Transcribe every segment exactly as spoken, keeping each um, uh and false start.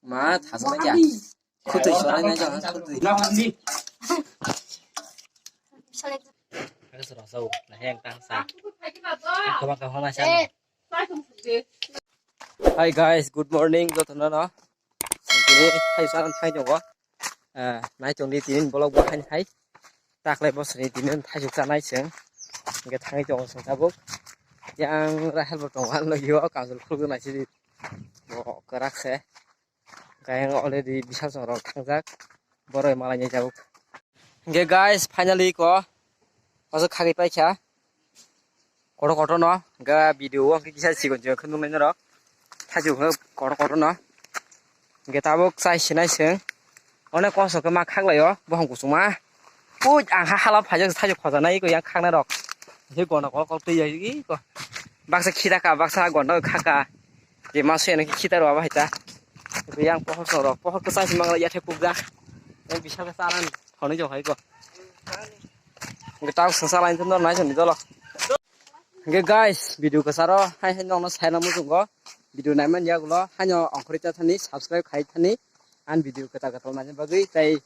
Ma, thasa na kya? Khutui sorai na jang khutui. Aga sura sau, na heng tang sa. Kama kama sa. Hi guys, good morning jotono no. Tini hai saran thai jongo. Ah, nai tong di tini vlog bo hai hai. Taklai bosni tini thai juk chanai seng. Ge thai jongo seng tabuk. Yang Rahel bo tongo, ang lagi o kajol khuluk nai si. Bo kerak se. Kaya already bisal chwng rok thangjak. Borok malai ni jabuk. Hingke guys, finally ko. Oso khagwi paikha. Kotor kotor no. Ga video o hingke kisa sikon sikon khe nuknai norok. Thajok hwnkhe kotor kotor no. Hingke tabuk chai sinai seng. Onek koso khe ma khaklai o. Bohong kusuma. Puj ang ha hala phaijak thajok khojanai ko yang khaknai rok. Hingke gona kok kok twi ya iko. Baksa khita ka, baksa gona khaka. Je ma suyano khe khita rw bahai ta. Yang pohor sorok, pohor kwchang si mangla ya thek kukjak. Yang bisa khe chalan thonwi jok hai ko. Hingke tau sung chalan thun nor nai sung dolo. Hingke guys, video kwcharo hai hai nokno saina muchungo. Video naiman yagulo haino ongkhorwi ta thani, subscribe khai thani. An video kwtal kwtal naina bagwi tei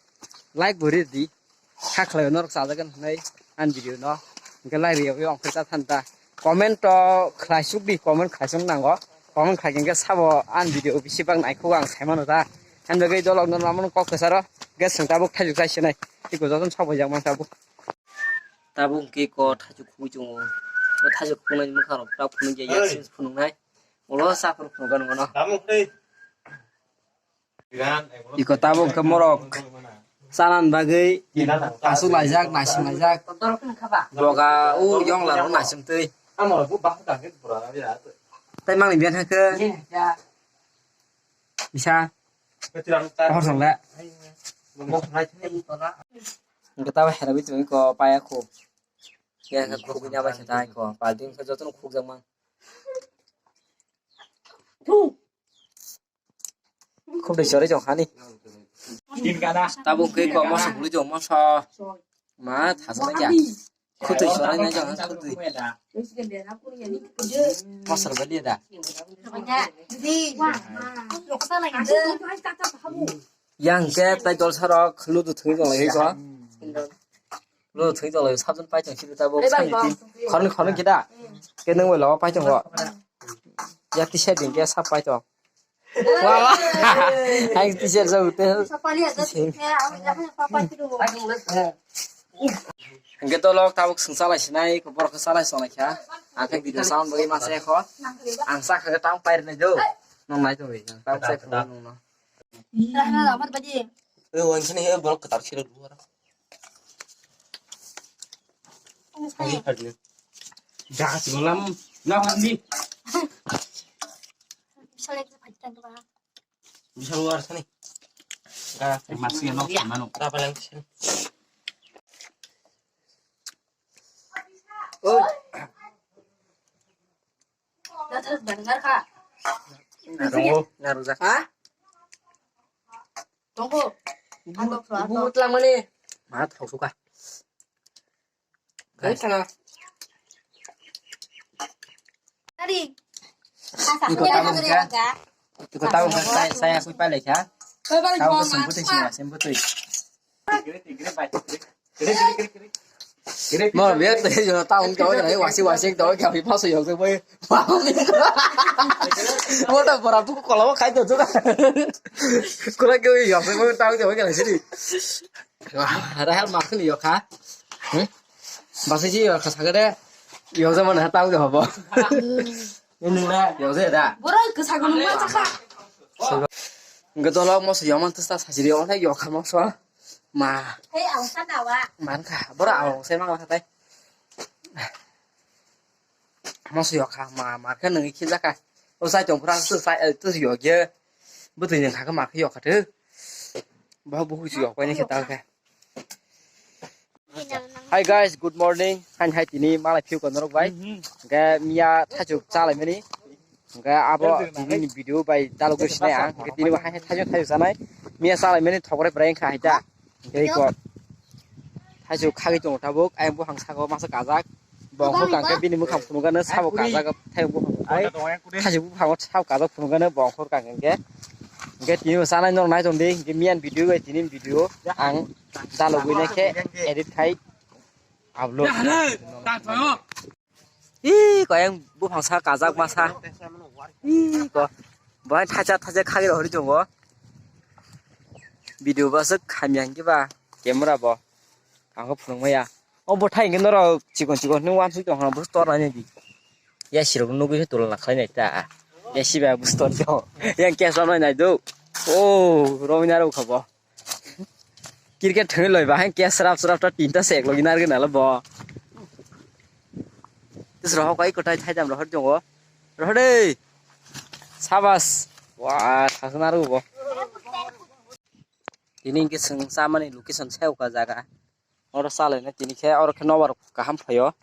like bo ri di. Kha khlai norok chajagan hwnwi an video no hwnkhe lai riyogwi ongkhorwi cha than ta. Comment to khlai suk di, comment khlai suk nango. Comment khai hwnkhe sabo an video bisi bak naikhugo ang sai mano ta. Ani bagwi dolok no lamano kok kwcharo hwnkhe chwng tabuk thaijuk chai sinai. Tei kwcharo sabo jak man tabuk. Tabuk hwnkhe ko thaijuk khugui chungo. Bo thaijuk khugnai mwkhang rok ta phunuk ya ya phunuknai. Ulo saphur phunukgano. Iko tabuk khe morok chanan bagwi aswk laijak, naising laijak. Boga o yongla rok naising twi. Tei mangni biyan hakhe bisa hor song le. Hingke tabuk hera bitwi ko paya khu. Ya khe khugwi nya bai khe tai ko. Balting khe jotono khukjak mang. Khum de sore jong hani. Tabuk khe ko moso bulu jong moso. Ma thasa na kya? Khutui sore na jong khutui. Moso bali da. Yang ke tai dol sarok ludu thung jong lai ko. Ludu thung jong lai sabjun pai chang sini tabuk sani tin. Khorni khorni kita. Ke nang wala pai chang ko. Ya ti se din ke sa pai chang. Wah, wah. Hai, t-shirt sa hotel. Hingke to lok tabuk sung salai sinai, ko borok salai sonai kha. Ang khe video sound bagwi ma se kho. Ang sa kha tang pair nai do. Nong nai to wi. Tang se kho nong no. Rahna amar baji. E wan sini he borok katar sira duara. Jaga si malam. Na mandi. Bisa luar sini. Ga masih no mano. Apa lagi sini? Oh. Datang dengar kak. Narung. Narung. Ha? Tunggu. Ibu, ibu telang mana? Mat, hau suka. Guys, sana. Tadi. Iko tahu kan? Iko tahu kan? Saya, saya aku balik ya. Tahu ke semput sih, semput tuh. Mo biar teh yo tahu kau kan? Wasi wasi kau kau ipa so yok tuh boy. Mo ta pora buku kalau mau kayak tuh. Kurang kau yok tuh boy tahu kau kan sini. Wah, ada hal makan yok ha? Hmm? Masih sih yok kasar deh. Yok zaman tahu kau apa? Ini lah yok saya dah. Borok kwsa gunung ma chakha. Hingke dolo moso yomon testa sajiri onai yokha moso. Ma. Hei, ang sana wa. Man kha, bora ang se mang kha tai. Moso yokha ma, ma khe nang khe jaka. O sai tong phra tu sai tu yok ye. Butui nang kha ma khe yokha tu. Bo bo hu yok pai ni khe ta khe. Hi guys, good morning. Hain hai tini malai phiu ko norok bai. Hingke miya thaichuk chalai mani. Hingke abo tini ni video bai dalok gwi sinai ang. Hingke tini bo hai hai thaichuk thaichuk chanai. Miya chalai mani thokre bwrwi wngkha hai ta. Hingke iko thaichuk khagwi tongo tabuk. Ayang buphang saka o masa kajak. Bongkhor kangkhe bini mwkhang phunukgano sabo kajak thaichuk buphang. Thaichuk buphango sabo kajak phunukgano bongkhor kangkhe. Hingke tini bo sanai norok nai tong di, hingke miyan video bai tini video ang dalogwi nai khe edit khai upload. Ih, ko yang buphang sa kajak masa. Ih, ko. Bo hai thacha thacha khagwi rw hori tongo. Video bo aswk hamya hingke ba camera bo. Ang khe phunuk maya. O bwthai hwnkhe norok chikon chikon hwnwi uansuk tong kha, bwswk tornani di. Ya sirok nugwi se tola nakhlai nai ta. Ya siba bwswk tor tong. Yang kesa nai nai do. O romina rok kha bo. Cricket thwngwi loi ba hai kesa srap srap ta tinta sek logi narwgwi nalo bo. Tis rohok ai kwtai thaidam rohor tongo. Rohor de. Sabas. Wa thasna rw bo. Tini hwnkhe chwng chamani location sayo kha jaga. Oro chalaina tini khe oro khe nobar kaham phaio.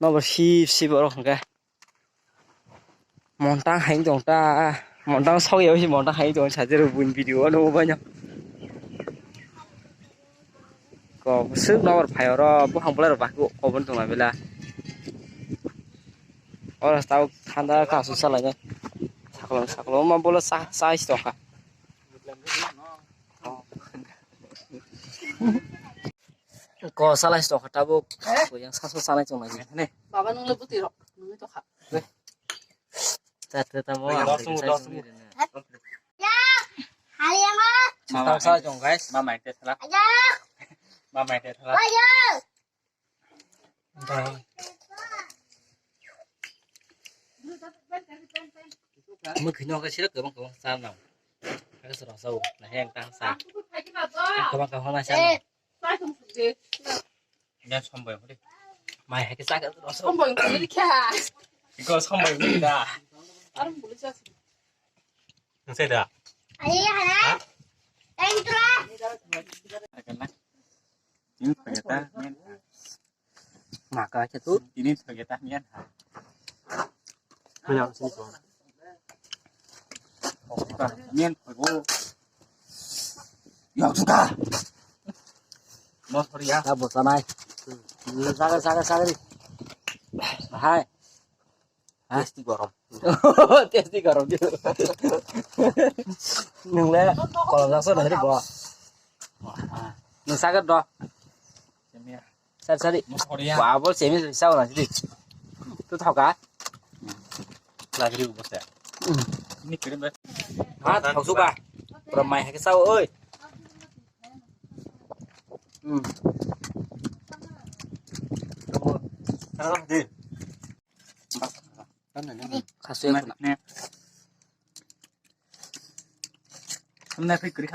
Nobar sip sip oro hwnkhe. Montang hai tong ta. Montang sogwi oi montang hai tong sajero buin video o nugo baino. Ko bwswk nobar phai oro buphang bolai rok bahai kobon tongma bela. Oro tabuk thanda kasu chalainai. Sakolom sakolom ma bolo sa sa tongkha. Ko salai si tongkha tabuk. Ko yang saso sanai tong lagi. Baba nung le bwtwi rok. Nungwi tongkha. Tate tamo. Dos nung, dos nung. Tamo salai tong guys. Mama ite thala. Mama ite thala. Mui khino khe sirok kwbang kwbang cha nang. Khe soro sa o, na heng ta sa. Kwbang kwbang na cha nang. Ya sombai hore. Mai hai khe cha khe soro sa o. Sombai hore kya? Iko sombai hore da. Arum buli cha. Nse da. Aye hana. Thank you. Ini ternyata men. Maka khe tu. Ini ternyata men. Kaya sini ko. Men ko. Yang suka. Mau sorry ya. Ya bosan ai. Sagar sagar sagar. Hai. Testi gorom. Testi gorom. Nung le kolom jaksa nang ri bo. Nung sagar do. Sari sari. Ba bo semi sa na sidi. Tu thau ka? Lagri bo sa. Ni kirim ba. Ha thau su ba. Pura mai ha ke sa oi. Hmm. Tara di. Khasu ya khuna. Hamna phai kri